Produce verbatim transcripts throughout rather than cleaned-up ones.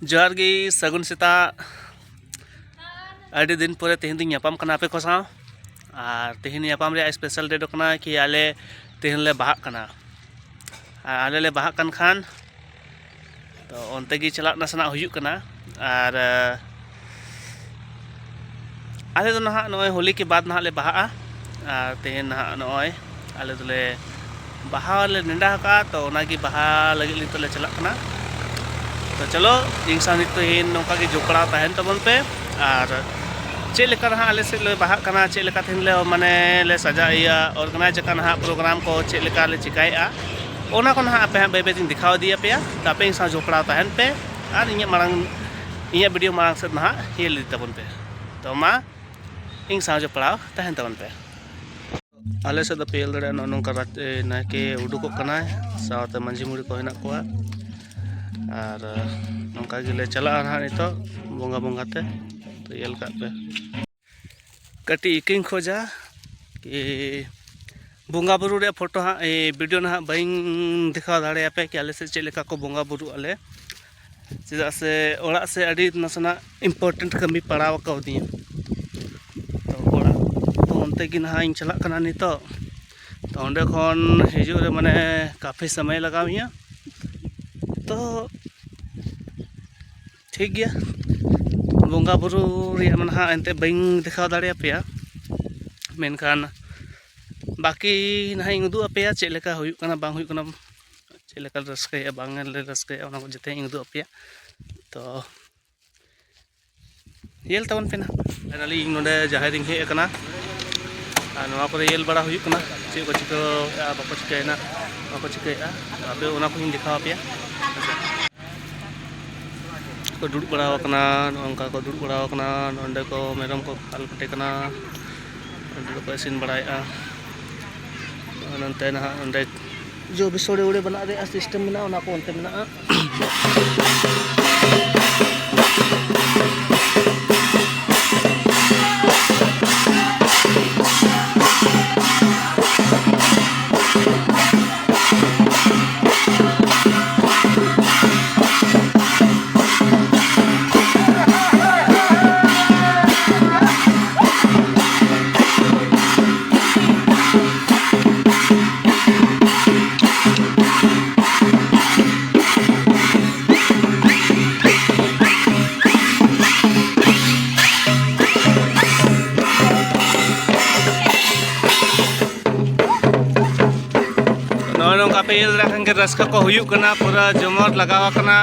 ᱡᱚᱦᱟᱨ ᱜᱮ, ᱥᱟᱹᱜᱩᱱ ᱥᱮᱛᱟᱜ᱾ ᱟᱹᱰᱤ ᱫᱤᱱ ᱯᱚᱨᱮ ᱛᱮᱦᱮᱧ ᱫᱚᱧ ᱧᱟᱯᱟᱢ ᱠᱟᱱᱟ ᱟᱯᱮ ᱠᱚ ᱥᱟᱶ᱾ ᱟᱨ ᱛᱮᱦᱮᱧ ᱧᱟᱯᱟᱢ ᱨᱮᱭᱟᱜ special date ᱫᱚ ᱠᱟᱱᱟ ᱠᱤ ᱟᱞᱮ ᱛᱮᱦᱮᱧ ᱞᱮ ᱵᱟᱦᱟᱜ ᱠᱟᱱᱟ᱾ ᱟᱨ ᱟᱞᱮ ᱞᱮ ᱵᱟᱦᱟᱜ ᱠᱟᱱ ᱠᱷᱟᱱ ᱛᱚ ᱚᱱᱛᱮ ᱜᱮ ᱪᱟᱞᱟᱜ ᱱᱟᱥᱮᱱᱟᱜ ᱦᱩᱭᱩᱜ ᱠᱟᱱᱟ᱾ ᱟᱨ ᱟᱞᱮ ᱫᱚ ᱱᱟᱦᱟᱜ ᱱᱚᱜᱼᱚᱭ ᱦᱳᱞᱤ ᱠᱮ ᱵᱟᱫᱽ ᱱᱟᱦᱟᱜ ᱞᱮ ᱵᱟᱦᱟᱜᱼᱟ᱾ ᱟᱨ ᱛᱮᱦᱮᱧ ᱱᱟᱦᱟᱜ ᱱᱚᱜᱼᱚᱭ ᱟᱞᱮ ᱫᱚᱞᱮ ᱵᱟᱦᱟ ᱞᱮ ᱱᱮᱰᱟ ᱟᱠᱟᱫᱼᱟ, ᱛᱚ ᱚᱱᱟᱜᱮ ᱵᱟᱦᱟ ᱞᱟᱹᱜᱤᱫ ᱱᱤᱛᱚᱜ ᱞᱮ ᱪᱟᱞᱟᱜ ᱠᱟᱱᱟ᱾ ᱛᱚ ᱪᱚᱞᱚ, ᱤᱧ ᱥᱟᱶ ᱱᱤᱛ ᱛᱮᱦᱮᱧ ᱱᱚᱝᱠᱟ ᱜᱮ ᱡᱚᱯᱲᱟᱣ ᱛᱟᱦᱮᱱ ᱛᱟᱵᱚᱱ ᱯᱮ᱾ ᱟᱨ ᱪᱮᱫ ᱞᱮᱠᱟ ᱱᱟᱦᱟᱜ ᱟᱞᱮ ᱥᱮᱫ ᱞᱮ ᱵᱟᱦᱟᱜ ᱠᱟᱱᱟ, ᱪᱮᱫ ᱞᱮᱠᱟ ᱛᱮᱦᱮᱧ ᱞᱮ ᱢᱟᱱᱮ ᱞᱮ ᱥᱟᱡᱟᱣ ᱤᱭᱟᱹ organize ᱟᱠᱟᱫ ᱱᱟᱦᱟᱜ program ᱠᱚ, ᱪᱮᱫ ᱞᱮᱠᱟ ᱞᱮ ᱪᱤᱠᱟᱹᱭᱮᱫᱼᱟ, ᱚᱱᱟ ᱠᱚ ᱱᱟᱦᱟᱜ ᱟᱯᱮ ᱦᱟᱸᱜ ᱵᱟᱹᱭ ᱵᱟᱹᱭ ᱛᱮᱧ ᱫᱮᱠᱷᱟᱣ ᱤᱫᱤᱭᱟᱯᱮᱭᱟ᱾ ᱛᱚ ᱟᱯᱮ ᱤᱧ ᱥᱟᱶ ᱡᱚᱯᱲᱟᱣ ᱛᱟᱦᱮᱱ ᱯᱮ ᱟᱨ ᱤᱧᱟᱹᱜ ᱢᱟᱲᱟᱝ, ᱤᱧᱟᱹᱜ video ᱢᱟᱲᱟᱝ ᱥᱮᱫ ᱱᱟᱦᱟᱜ ᱧᱮᱞ ᱤᱫᱤ ᱛᱟᱵᱚᱱ ᱯᱮ᱾ ᱛᱚ ᱢᱟ ᱤᱧ ᱥᱟᱶ ᱡᱚᱯᱲᱟᱣ ᱛᱟᱦᱮᱱ ᱛᱟᱵᱚᱱ ᱯᱮ᱾ ᱟᱞᱮ ᱥᱮᱫ ᱫᱚ ᱯᱮ ᱧᱮᱞ ᱫᱟᱲᱮᱭᱟᱜᱼᱟ, ᱱᱚᱜᱼᱚ ᱱᱚᱝᱠᱟ ᱨᱟᱡᱽ-, ᱮ, ᱱᱟᱭᱠᱮ ᱩᱰᱩᱠᱚᱜ ᱠᱟᱱᱟᱭ, ᱥᱟᱶᱛᱮ ᱢᱟᱹᱡᱷᱤ ᱢᱩᱲᱤ ᱠᱚ ᱦᱮᱱᱟᱜ ᱠᱚᱣᱟ᱾ ᱟᱨ, ᱮ, ᱱᱚᱝᱠᱟ ᱜᱮᱞᱮ ᱪᱟᱞᱟᱜᱼᱟ ᱱᱟᱦᱟᱜ ᱱᱤᱛᱚᱜ ᱵᱚᱸᱜᱟ ᱵᱚᱸᱜᱟ ᱛᱮ᱾ ᱛᱚ ᱧᱮᱞ ᱠᱟᱜ ᱯᱮ᱾ ᱠᱟᱹᱴᱤᱡ ᱤᱠᱟᱹᱧ ᱠᱷᱚᱡᱟ ᱠᱤ ᱵᱚᱸᱜᱟ ᱵᱩᱨᱩ ᱨᱮᱭᱟᱜ photo ᱦᱟᱸᱜ, ᱮ, video ᱱᱟᱦᱟᱜ ᱵᱟᱹᱧ ᱫᱮᱠᱷᱟᱣ ᱫᱟᱲᱮᱭᱟᱯᱮ ᱠᱤ ᱟᱞᱮ ᱥᱮᱫ ᱪᱮᱫ ᱞᱮᱠᱟ ᱠᱚ ᱵᱚᱸᱜᱟ ᱵᱩᱨᱩᱜ ᱟᱞᱮ᱾ ᱪᱮᱫᱟᱜ ᱥᱮ ᱚᱲᱟᱜ ᱥᱮᱫ ᱟᱹᱰᱤ ᱱᱟᱥᱮᱱᱟᱜ important ᱠᱟᱹᱢᱤ ᱯᱟᱲᱟᱣ ᱠᱟᱣᱫᱤᱧᱟ᱾ ᱛᱚ ᱚᱲᱟᱜ, ᱛᱚ ᱚᱱᱛᱮ ᱜᱮ ᱱᱟᱦᱟᱜ ᱤᱧ ᱪᱟᱞᱟᱜ ᱠᱟᱱᱟ ᱱᱤᱛᱚᱜ᱾ ᱛᱚ ᱚᱸᱰᱮ ᱠᱷᱚᱱ ᱦᱤᱡᱩᱜ ᱨᱮ ᱢᱟᱱᱮ ᱠᱟᱯᱷᱤ ᱥᱚᱢᱚᱭ ᱞᱟᱜᱟᱣ ᱤᱧᱟᱹ᱾ ᱛᱚ ᱴᱷᱤᱠ ᱜᱮᱭᱟ, ᱵᱚᱸᱜᱟ ᱵᱩᱨᱩ ᱨᱮᱭᱟᱜ ᱢᱟ ᱱᱟᱦᱟᱜ ᱮᱱᱛᱮᱫ ᱵᱟᱹᱧ ᱫᱮᱠᱷᱟᱣ ᱫᱟᱲᱮᱭᱟᱯᱮᱭᱟ, ᱢᱮᱱᱠᱷᱟᱱ ᱵᱟᱹᱠᱤ ᱱᱟᱦᱟᱜ ᱤᱧ ᱩᱫᱩᱜ ᱟᱯᱮᱭᱟ, ᱪᱮᱫ ᱞᱮᱠᱟ ᱦᱩᱭᱩᱜ ᱠᱟᱱᱟ ᱵᱟᱝ ᱦᱩᱭᱩᱜ ᱠᱟᱱᱟ, ᱪᱮᱫ ᱞᱮᱠᱟ ᱞᱮ ᱨᱟᱹᱥᱠᱟᱹᱭᱟ ᱵᱟᱝ ᱞᱮ ᱨᱟᱹᱥᱠᱟᱹᱭᱟ, ᱚᱱᱟ ᱠᱚ ᱡᱚᱛᱚᱧ ᱩᱫᱩᱜ ᱟᱯᱮᱭᱟ᱾ ᱛᱚ ᱧᱮᱞ ᱛᱟᱵᱚᱱ ᱯᱮ ᱱᱟᱦᱟᱜ᱾ Finally ᱤᱧ ᱱᱚᱰᱮ ᱡᱟᱦᱮᱨ ᱤᱧ ᱦᱮᱡ ᱟᱠᱟᱱᱟ, ᱟᱨ ᱱᱚᱣᱟ ᱠᱚᱨᱮ ᱧᱮᱞ ᱵᱟᱲᱟ ᱦᱩᱭᱩᱜ ᱠᱟᱱᱟ ᱪᱮᱫ ᱠᱚ ᱪᱤᱠᱟᱹᱭᱮᱫᱟ ᱵᱟᱠᱚ ᱪᱤᱠᱟᱹᱭᱮᱫᱟ, ᱟᱯᱮ ᱚᱱᱟ ᱠᱚᱦᱚᱸᱧ ᱫᱮᱠᱷᱟᱣ ᱟᱯᱮᱭᱟ᱾ ᱠᱚ ᱫᱩᱲᱩᱵ ᱵᱟᱲᱟ ᱟᱠᱟᱱᱟ, ᱱᱚᱜᱼᱚ ᱱᱚᱝᱠᱟ ᱠᱚ ᱫᱩᱲᱩᱵ ᱵᱟᱲᱟ ᱟᱠᱟᱱᱟ᱾ ᱱᱚᱸᱰᱮ ᱠᱚ ᱢᱮᱨᱚᱢ ᱠᱚ ᱠᱷᱟᱞ ᱠᱟᱴᱮ ᱠᱟᱱᱟ, ᱱᱚᱸᱰᱮ ᱫᱚᱠᱚ ᱤᱥᱤᱱ ᱵᱟᱲᱟᱭᱮᱫᱼᱟ᱾ ᱱᱚᱱᱛᱮ ᱱᱟᱦᱟᱜ ᱱᱚᱸᱰᱮ ᱡᱚ ᱵᱤᱥᱚᱲᱮ ᱩᱲᱮ ᱵᱮᱱᱟᱜ ᱨᱮᱭᱟᱜ system ᱢᱮᱱᱟᱜᱼᱟ, ᱚᱱᱟ ᱠᱚ ᱚᱱᱛᱮ ᱢᱮᱱᱟᱜᱼᱟ᱾ ᱧᱮᱞ ᱫᱟᱲᱮᱭᱟᱜ ᱠᱟᱱ ᱜᱮ, ᱨᱟᱹᱥᱠᱟᱹ ᱠᱚ ᱦᱩᱭᱩᱜ ᱠᱟᱱᱟ, ᱯᱩᱨᱟᱹ ᱡᱚᱢᱚᱨ ᱞᱟᱜᱟᱣ ᱟᱠᱟᱱᱟ,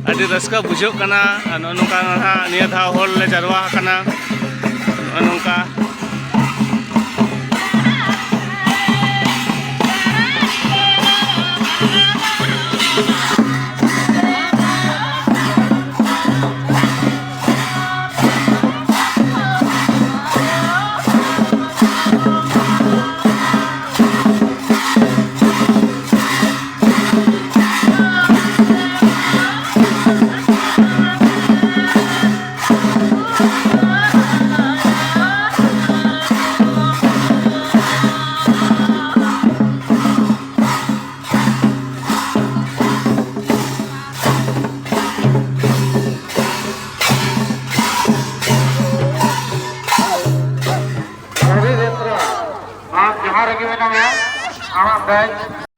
ᱟᱹᱰᱤ ᱨᱟᱹᱥᱠᱟᱹ ᱵᱩᱡᱷᱟᱹᱜ ᱠᱟᱱᱟ᱾ ᱟᱨ ᱱᱚᱜᱼᱚ ᱱᱚᱝᱠᱟ ᱱᱟᱦᱟᱜ ᱱᱤᱭᱟᱹ ᱫᱷᱟᱣ ᱦᱚᱲ ᱞᱮ ᱡᱟᱨᱣᱟ ᱟᱠᱟᱱᱟ, ᱱᱚᱜᱼᱚ ᱱᱚᱝᱠᱟ᱾ ᱨᱚᱵᱤ ᱵᱮᱥᱨᱟ, ᱟᱢ ᱡᱟᱦᱟᱸ ᱨᱮᱜᱮ ᱢᱮᱱᱟᱢᱟ, ᱟᱢᱟᱜ ᱵᱮᱪ᱾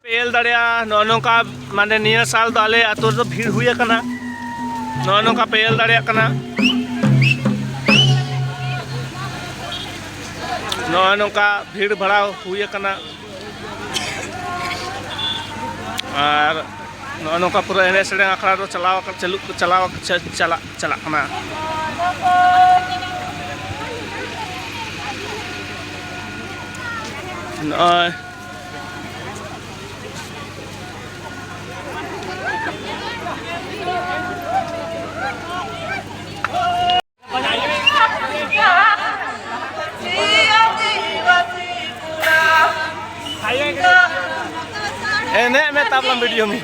ᱯᱮ ᱧᱮᱞ ᱫᱟᱲᱮᱭᱟᱜᱼᱟ, ᱱᱚᱜᱼᱚ ᱱᱚᱝᱠᱟ, ᱢᱟᱱᱮ, ᱱᱤᱭᱟᱹ ᱥᱟᱞ ᱫᱚ ᱟᱞᱮ ᱟᱹᱛᱩ ᱨᱮᱫᱚ ᱵᱷᱤᱲ ᱦᱩᱭ ᱟᱠᱟᱱᱟ᱾ ᱱᱚᱜᱼᱚ ᱱᱚᱝᱠᱟ ᱯᱮ ᱧᱮᱞ ᱫᱟᱲᱮᱭᱟᱜ ᱠᱟᱱᱟ, ᱱᱚᱜᱼᱚ ᱱᱚᱝᱠᱟ ᱵᱷᱤᱲ ᱵᱷᱟᱲᱟ ᱦᱩᱭ ᱟᱠᱟᱱᱟ᱾ ᱟᱨ ᱱᱚᱜᱼᱚ ᱱᱚᱝᱠᱟ ᱯᱩᱨᱟᱹ ᱮᱱᱮᱡ ᱥᱮᱨᱮᱧ ᱟᱠᱷᱲᱟ ᱫᱚ ᱪᱟᱞᱟᱣ ᱟᱠᱟᱱ, ᱪᱟᱹᱞᱩᱜ, ᱪᱟᱞᱟᱣ, ᱪᱟ-, ᱪᱟᱞᱟᱜ, ᱪᱟᱞᱟᱜ ᱠᱟᱱᱟ᱾ ᱱᱚᱜᱼᱚᱭ᱾ ᱮᱱᱮᱡ ᱢᱮ, ᱛᱟᱵᱞᱟᱢ ᱵᱷᱤᱰᱤᱭᱳ ᱢᱮ᱾